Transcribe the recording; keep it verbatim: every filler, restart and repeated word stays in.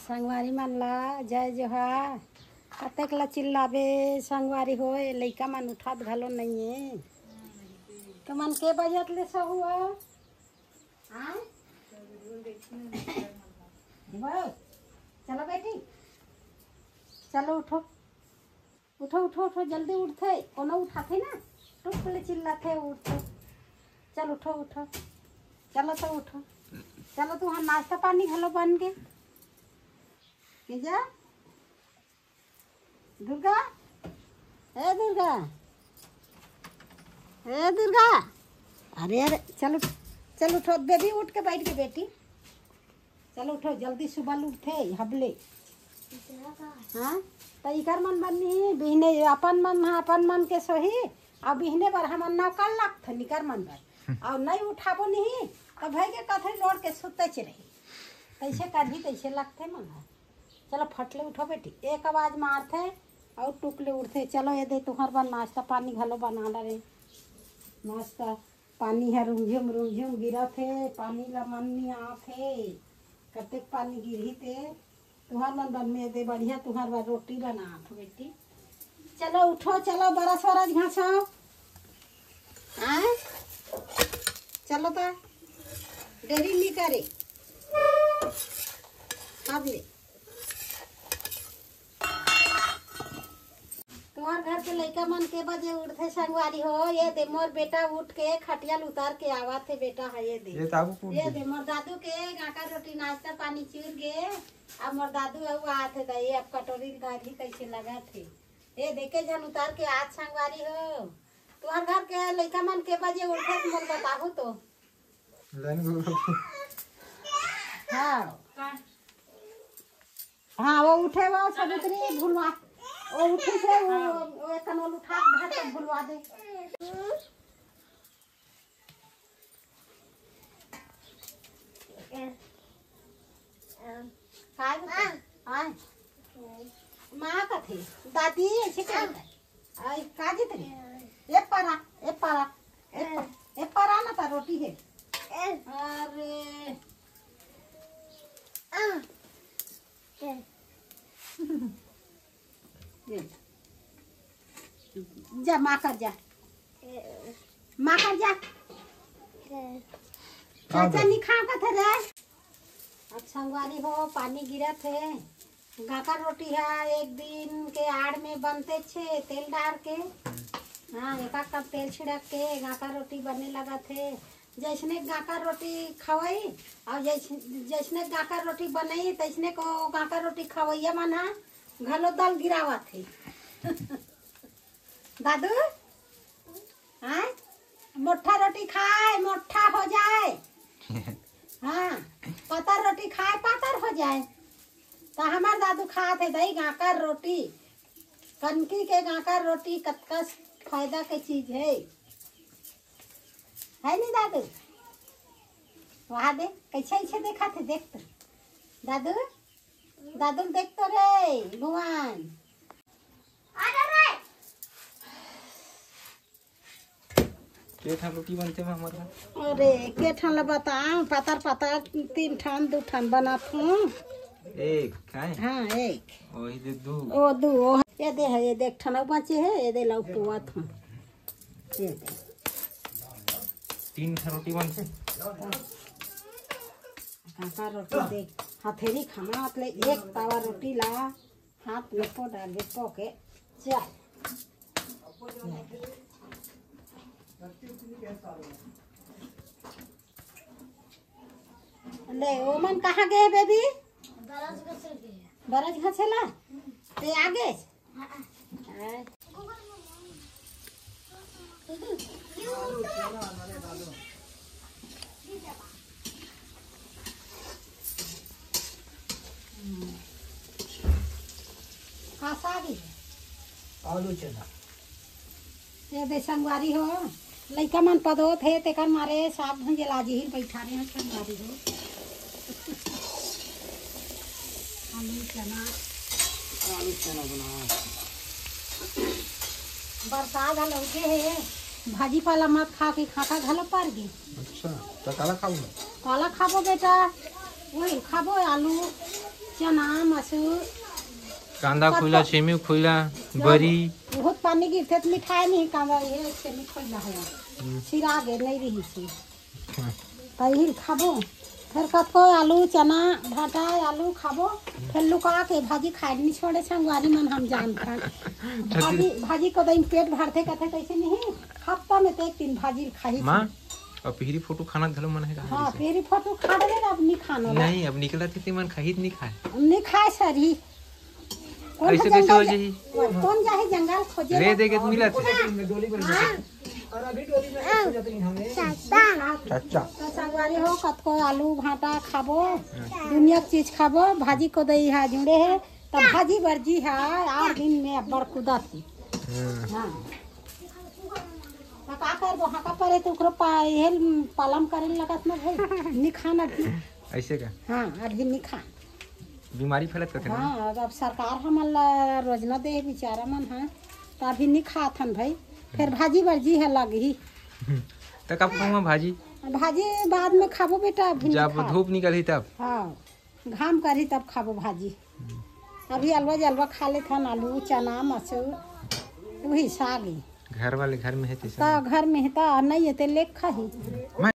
संगवारी मन ला जय जोहार। कतेक ला चिल्लाबे संगवारी हो, ए लइका मन उठात घलो नइये। तुमन के बजत ले सहू हो? आय? बस, चलो बेटी, चलो उठो, उठो, उठो, उठो, जल्दी उठथे, कोनो उठाथे ना, टुक ले चिल्लाथे, उठो, चल उठो, उठो, चलो तो उठो, चलो तुहार नाश्ता पानी घलो बन गे, के जा, दुर्गा, ए दुर्गा, ए दुर्गा, अरे, अरे, चलो, चलो उठो, बेबी उठ के बैठ के बेटी, चलो उठो, जल्दी सुबह उठथे हबले। हाँ, त इकर मन बर नहीं, बिहने अपन मन ह अपन मन के सोही, अउ बिहने बर हमन नौकर लागथन इकर मन बर, अउ नहीं उठाबो नहीं, त भई के कथे लोड़ के सुते च रही, तैसे करही, तैसे लगथे मन ह। चलो फट ले उठो बेटी, एक आवाज मारथे अउ टुक ले उठथे। चलो ये दे तुहर बर नाश्ता पानी घलो बना डरे। नाश्ता पानी ह रुमझुम रुमझुम गिरत हे, पानी ला मन नी आत हे। कतेक पानी गिरही ते। तुहर मन बर में दे बढ़िया तुहर बर रोटी बनात हो बेटी। चलो उठो, चलो बरस वरस घासो। आय? चलो त, देरी नी करे। अब ले। तुहर घर के लइका मन के बजे उठथे संगवारी हो? ये दे मोर बेटा उठ के खटिया ल उतार के आवत हे बेटा, है ये दे। ये ताबू कूद ये दे। दे मोर दादू के गांकर रोटी नाश्ता पानी चुर गे। अब मोर दादू अउ आत हे दाई, अब कटोरी ल धरही कइसे लगत हे। ये दे के झन उतार के आत संगवारी हो। तुहर घर के लइका मन के बजे उठत मोर बताहू तो। लाइन घुमा। हाँ। हाँ, वो उठे वो सबुतरी भुलवा, वो उठे से वो, वो एक कनवल उठा के धर के भुलवा दे। काय बता? आय। माँ कथे, दादी ऐसे करता है। आई का जी तेरी? ए पारा, ए पारा, ए पा-, ए पारा ना ता रोटी है। अरे। ये। जा माँ कर जा। माँ कर जा। चाचा नहीं खा का था रे। अब संगवारी हो, पानी गिरत हे। गांकर रोटी ह एक दिन के आड़ में बनते छे, तेल डार के। हाँ, एक आध कप तेल छिड़क के गांकर रोटी बने लगत हे। जैसने गांकर रोटी खवई और जैस-, जैसने गांकर रोटी बनई, तैसने को गांकर रोटी खवैया मन ह घलो दल गिरावत हे। दादू, हाँ? मोट्ठा रोटी खाए, मोट्ठा हो जाए। हाँ, पातर रोटी खाए, पातर हो जाए। तो हमार दादू खात हे दही गांकर रोटी, कनकी के गांकर रोटी कतका फायदा के चीज है, है नी दादू? वहाँ दे, कैसे ऐसे देखा थे, देख तो। दादू, दादू देख तो रे, भगवान। के ठन रोटी बनथे मैं हमर घर? अरे, के ठन ला बताओ, पातर पातर तीन ठन, दू ठन बनात हूँ। एक, काय? हाँ, एक। वही दे दू। ओ, दू, ओ। ये दे है, ये दे एक ठन अउ बचे है, ये दे लाऊ पुआत हूँ। ये दे। तीन ठन रोटी बनथे। काका रोटी दे, हथेली खाना मतलब एक तावा रोटी ला। हाथ में पो डाल दे, पो के। चल। ले, ओमन कहाँ गए बेबी? बरस घसेला। ते आगे? हाँ। का साग हे? आलू चना। ये दे संगवारी हो, लइका मन पदोत हे, तेकर मारे साग भुंजे ला जी ही बैठा रहे हैं संगवारी हो। आलू चना। आलू चना बना। बरसात ह लौके हे, भाजी पाला मत खा के खाका घलो पर गे। अच्छा, त काला खाबो मैं? काला खाबो बेटा, वही खाबो आलू। चना, मसूर, कांदा खुइला, सेमी खुइला, बरी। बहुत पानी गिरथे त मिठाय नहीं, कांदा ये सेमी खुइला हे। सिरा गे नहीं रही सी। तही खाबो। फेर कतको आलू, चना, भाटा, आलू खाबो। फेर लुका के भाजी खाए नहीं छोड़े संगवारी मन, हम जानथन। भाजी, भाजी को दिन पेट भरथे, कथे कैसे नहीं? हफ्ता में तो एक दिन भाजी खाही। माँ, अब पिहरी फोटो खाना घलो मन हे का? हाँ, पिहरी फोटो खा डरे ना, अब नहीं खाना ना। नहीं, अब निकलत हे ते मन खाही त नहीं खाए। नहीं खाए सर ही। कौन ऐसे कैसे हो जाही? कौन जाही जंगल खोजे रे? देखे त मिलत हे। चाचा। तो संगवारी हो, कतको आलू भाटा खाबो, दुनिया के चीज खाबो, भाजी को दई हा जुड़े हे, तब भाजी बरजी हा, आठ दिन में अब्बड़ कुदत ही। हाँ। तो का करबो, हाका परे तो ओकरो पा-, इहे पालम करे लगत ना भाई, नहीं खाना भी। ऐसे का? हाँ, अभी नहीं खा। बीमारी फैलत कथे ना? हाँ, अब सरकार हमन ला रोजना दे बिचारा मन, हाँ, त अभी नहीं खात हन भाई। फेर भाजी बरजी हे लगही। त कब खाऊंगा भाजी? भाजी बाद में खाबो बेटा, अभी नहीं जब खा। धूप निकलही तब? हाँ, घाम करही तब खाबो भाजी। अभी अलवा जलवा खा लेथन, आलू, चना, मसूर, वही साग ही। घर वाले घर में हे तैसे? त घर में हे त नहीं हे ते लेके खाही।